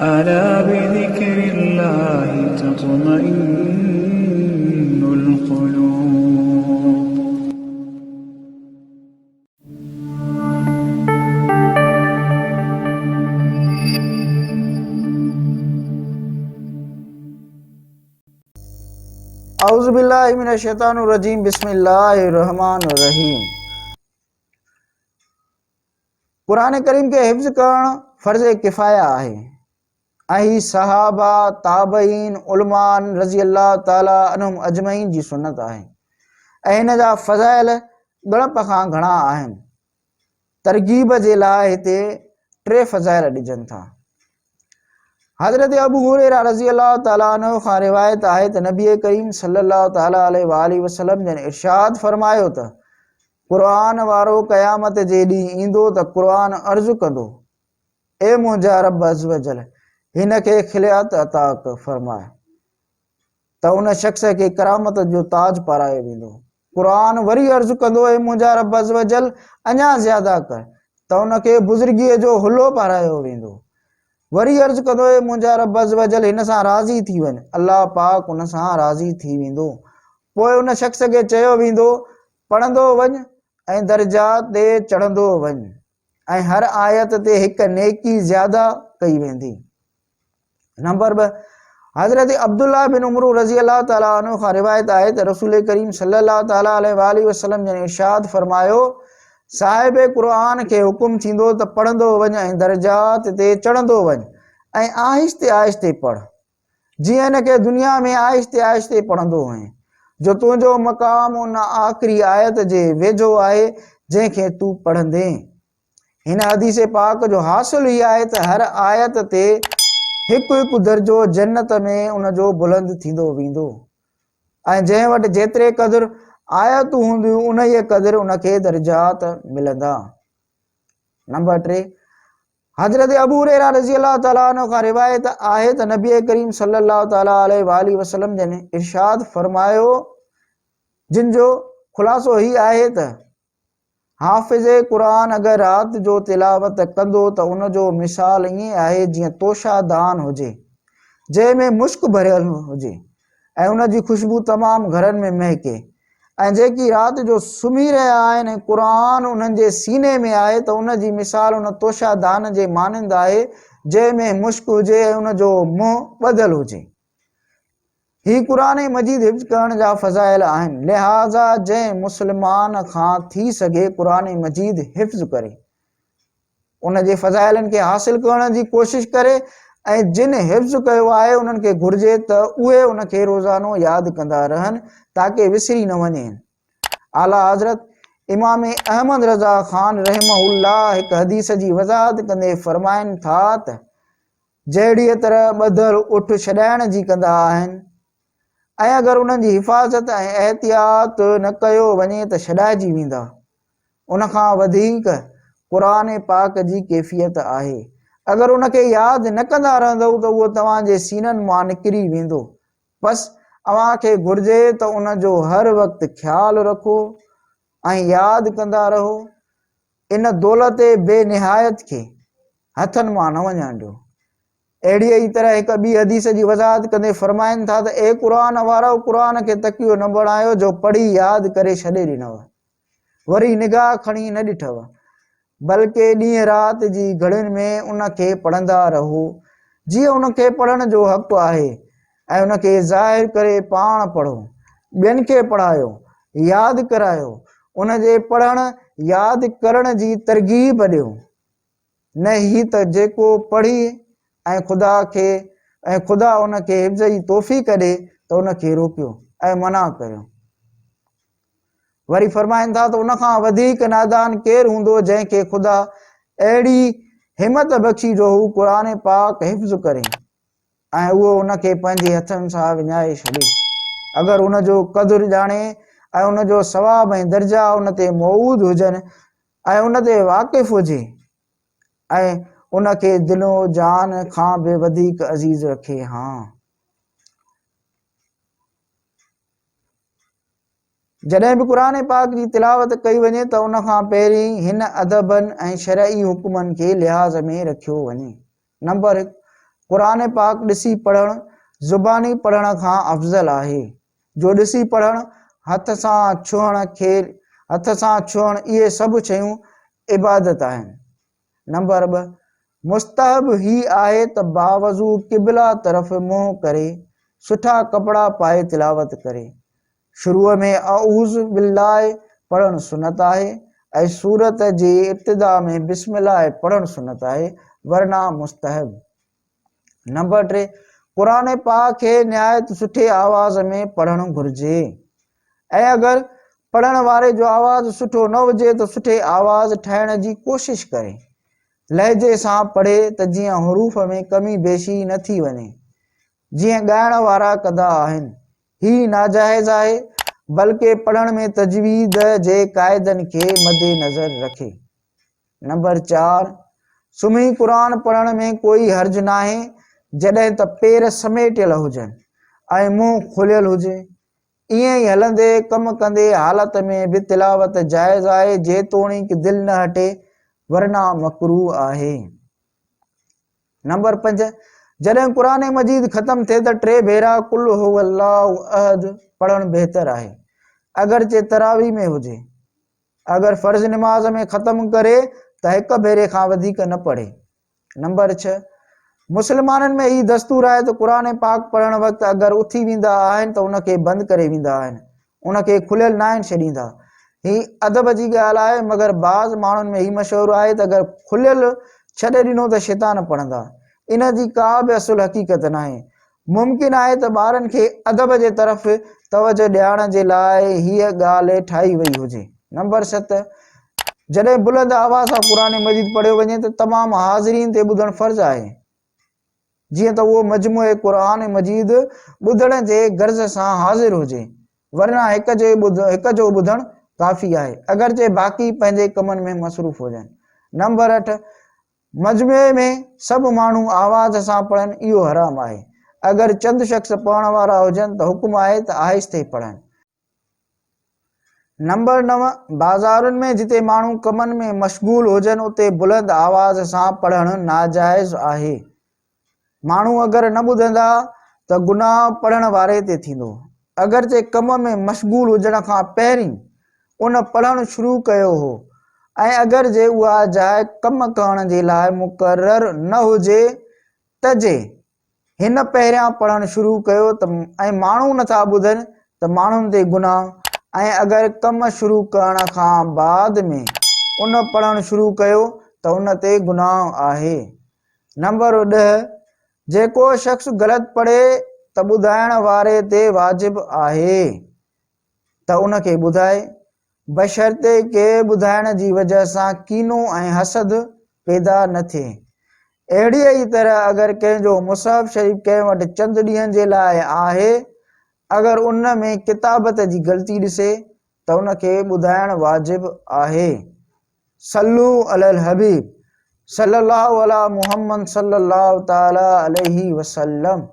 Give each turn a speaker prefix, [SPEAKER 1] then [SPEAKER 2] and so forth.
[SPEAKER 1] ألا بذكر الله تطمئن القلوب.
[SPEAKER 2] اعوذ بالله من الشيطان الرجيم بسم الله الرحمن الرحيم. قرآن ڪريم کي حفظ ڪرڻ فرض ڪفايه آهي ۽ هي صحابه، تابعين، علماء رضي الله تعالٰي عنهم اجمعين جي سنت آهي ۽ هن جا فضائل ڳڻپ کان گهڻا آهن. ترغيب جي لاء هتي ٽي فضائل ڏجن ٿا. حضرت ابو هريره رضي الله تعالٰي عنه کان روايت آهي ته نبي ڪريم صلي الله تعالٰي عليه واٰله وسلم جن ارشاد فرمايو ته قرآن وارو قيامت جي ڏينهن ايندو ته قرآن عرض ڪندو، اي منهنجا رب عزّوجلّ! هن کي خلعت عطا فرماء ته ان شخص کي ڪرامت جو تاج پارايو ويندو. قرآن وري عرض ڪندو، اي منهنجا رب عزّوجلّ! اڃا زياده ڪر ته ان کي بزرگيء جو حلو پارايو ويندو. وري عرض ڪندو، اي منهنجا رب عزّوجلّ! هن سان راضي ٿي وڃ. الله پاڪ ان سان راضي ٿي ويندو. پوء ان شخص کي چيو ويندو، پڙهندو وڃ ۽ درجات تي چڙهندو وڃ ۽ هر آيت تي هڪ نيڪي زياده ڪئي ويندي. نمبر 2، حضرت عبدالله بن عمرو رضي الله تعالٰي عنه کان روايت آهي ته رسول ڪريم صلي الله تعالٰي عليه واٰله وسلم جن ارشاد فرمايو، صاحب قرآن کي حڪم ٿيندو ته پڙهندو وڃ ۽ درجات تي چڙهندو وڃ ۽ آهستي آهستي پڙهه. جيئن هن کي دنيا ۾ آهستي آهستي پڙهندو هئين، جو تنهنجو مقام ان آخري آيت جي ويجهو آهي، جنهن کي تون پڙهندين. هن حديث پاڪ جو حاصل هي آهي ته هر آيت تي هڪ هڪ درجو جنت ۾ ان جو بلند ٿيندو ويندو ۽ جنهن وٽ جيتري قدر آيتون هونديون انهيء قدر ان کي درجات ملندا. نمبر 3، حضرت ابو هريره رضي الله تعالٰي عنه کان روايت آهي ته نبي ڪريم صلي الله تعالٰي عليه واٰله وسلم جن ارشاد فرمايو جن جو خلاصو هي آهي ته حافظ قرآن اگر رات جو تلاوت ڪندو ته ان جو مثال ائين آهي جيئن توشا دان هجي جنهن ۾ مشڪ ڀريل هجي ۽ ان جي خوشبو تمام گهرن ۾ مهڪي ۽ جيڪي رات جو سمهي رهيا آهن ۽ قرآن انهن جي سيني ۾ آهي ته ان جي مثال ان توشه دان جي مانند آهي جنهن ۾ مشڪ هجي ۽ ان جو منهن ٻڌل هجي. هي قرآن مجيد حفظ ڪرڻ جا فضائل آهن لهٰذا جنهن مسلمان کان ٿي سگهي قرآن مجيد حفظ ڪري. ان جي فضائلن کي حاصل ڪرڻ جي ڪوشش ڪري ۽ جن حفظ ڪيو آهي انهن کي گهرجي ته اهي ان کي روزانو ياد ڪندا رهن تاڪه وسري نه وڃين. اعليٰ حضرت امام احمد رضا خان رحمه الله هڪ حديث جي وضاحت ڪندي فرمائن ٿا ته جهڙيء طرح ٻڌل اٺ ڇڏائڻ جي ڪندا آهن ۽ اگر انهن جي حفاظت ۽ احتياط نه ڪيو وڃي ته ڇڏائجي ويندا. ان کان وڌيڪ قرآن پاڪ جي ڪيفيت آهي. اگر ان کي ياد نه ڪندا رهندؤ ته اهو توهان جي سينن مان نڪري ويندو. بس اوهان کي گهرجي ته ان جو هر وقت خيال رکو ۽ ياد ڪندا رهو. ان دولت بي نهايت کي هٿن مان نه وڃڻ ڏيو. اهڙيء ئي طرح هڪ ٻي حديث جي وضاحت ڪندي فرمائن ٿا ته اي قرآن وارؤ! قرآن کي تڪيو نه بڻايو جو پڙهي ياد ڪري ڇڏي ڏنو. وري نگاهه کڻي نه ڏٺو، بلڪه ڏينهن رات جي گهڙين ۾ ان کي پڙهندا رهو، جيئن ان کي پڙهڻ جو حق آهي ۽ ان کي ظاهر ڪري پاڻ پڙهو، ٻين کي پڙهايو، ياد ڪرايو، ان جي پڙهڻ ياد ڪرڻ جي ترغيب ڏيو، نه هي ته جيڪو پڙهي ۽ خدا کي ۽ خدا ان کي حفظ جي توفيق ڏي ته ان کي روڪيو ۽ منع ڪريو. وري فرمائن ٿا ته ان کان وڌيڪ نادان ڪير هوندو جنهن کي خدا اهڙي همت بخشي جو هو قرآن پاڪ حفظ ڪري ۽ اهو ان کي پنهنجي هٿن سان وڃائي ڇڏي. اگر ان جو قدر ڄاڻي ۽ ان جو ثواب ۽ درجا ان تي موعود هجن ۽ ان تي واقف هجي ۽ ان کي دل و جان کان به وڌيڪ عزيز رکي هان. جڏهن به قرآن پاڪ جي تلاوت ڪئي وڃي ته ان کان پهرين هن ادبن ۽ شرعي حڪمن کي لحاظ ۾ رکيو وڃي. نمبر هڪ، قرآن پاڪ ڏسي پڙهڻ زباني پڙهڻ کان افضل آهي، جو ڏسي پڙهڻ، هٿ سان ڇهڻ کي هٿ سان ڇهڻ اهي سڀ شيون عبادت آهن. نمبر 2، مستحب هي آهي ته باوضو قبله طرف منهن ڪري سٺا ڪپڙا پائي تلاوت ڪري. شروع ۾ اعوذ بالله پڙهڻ سنت آهي ۽ سورت جي ابتدا ۾ بسم الله پڙهڻ سنت آهي ورنه مستحب. نمبر 3، قرآن پاڪ کي نهايت سٺي آواز ۾ پڙهڻ گهرجي ۽ اگر پڙهڻ واري جو آواز سٺو نه هجي ته سٺي آواز ٺاهڻ جي ڪوشش ڪري. لهجي سان پڙهي ته جيئن حروف ۾ ڪمي بيشي نه ٿي وڃي. جيئن ڳائڻ وارا ڪندا آهن. هي ناجائز آهي، بلڪه پڙهڻ ۾ تجويد جي قاعدن کي مدنظر رکي. نمبر 4، سمهي قرآن پڙهڻ ۾ ڪوئي حرج ناهي، جڏهن ته پير سميٽيل هجن ۽ منهن کليل هجي. ائين ئي هلندي، ڪم ڪندي حالت ۾ به تلاوت جائز آهي، جيتوڻيڪ دل نه هٽي، ورنه مڪروه آهي. نمبر 5، جڏهن قرآن مجيد ختم ٿئي ته ٽي ڀيرا قل هو الله احد پڙهڻ بهتر آهي، اگرچه تراويح ۾ هجي. اگر فرض نماز ۾ ختم ڪري ته هڪ ڀيري کان وڌيڪ نه پڙهي. نمبر 6، مسلمانن ۾ هي دستور آهي ته قرآن پاڪ پڙهڻ وقت اگر اٿي ويندا آهن ته ان کي بند ڪري ويندا آهن. ان کي کليل ناهن ڇڏيندا. هي ادب جي ڳالهه آهي، مگر بعض ماڻهن ۾ هي مشهور آهي ته اگر کليل ڇڏي ڏنو ته شيطان پڙهندا. ان جي ڪا به اصل حقيقت ناهي. ممڪن آهي ته ٻارن کي ادب جي طرف توجه ڏيارڻ جي لاء هيء ڳالهه ٺاهي وئي هجي. نمبر 7، جڏهن بلند آواز سان قرآن مجيد پڙهيو وڃي ته تمام حاضرين تي ٻڌڻ فرض آهي. جيئن ته اهو مجموعي قرآن مجيد ٻڌڻ جي غرض سان حاضر هجي، ورنه هڪ جي هڪ جو ٻڌڻ ڪافي آهي، اگرچه باقي پنهنجي ڪمن ۾ مصروف هجن. نمبر 8، مجموعي ۾ سڀ ماڻهو آواز سان پڙهن اهو حرام آهي، اگر چند شخص پڙهڻ وارا هجن ته حڪم آهي ته آهستي پڙهن. نمبر 9، بازارن ۾ جتي ماڻهو ڪمن ۾ مشغول هجن اتي بلند آواز سان پڙهڻ ناجائز آهي. ماڻهو اگر نه ٻڌندا ته گناهه پڙهڻ واري تي ٿيندو. اگرچه ڪم ۾ مشغول هجڻ کان پهرين ان پڙهڻ شروع ڪيو هو ۽ اگر جي اها جاء ڪم ڪرڻ جي لاء مقرر نه هجي ته جي هن پهريان پڙهڻ شروع ڪيو ته ۽ ماڻهو نٿا ٻڌن ته ماڻهن تي گناهه ۽ اگر ڪم شروع ڪرڻ کان بعد ۾ ان پڙهڻ شروع ڪيو ته ان تي گناهه آهي. نمبر 10، جيڪو شخص غلط پڙهي ته ٻڌائڻ واري تي واجب آهي ته ان کي ٻڌائي. بشرطيڪه ٻڌائڻ جي وجه سان ڪينو ۽ حسد پيدا نه ٿئي. اهڙيء ئي طرح اگر ڪنهن جو مصحف شريف ڪنهن وٽ چند ڏينهن جي لاء آهي، اگر ان ۾ ڪتابت جي غلطي ڏسي ته ان کي ٻڌائڻ واجب آهي. صلو علی الحبيب صلي الله علی محمد صلي الله تعالي عليه وسلم.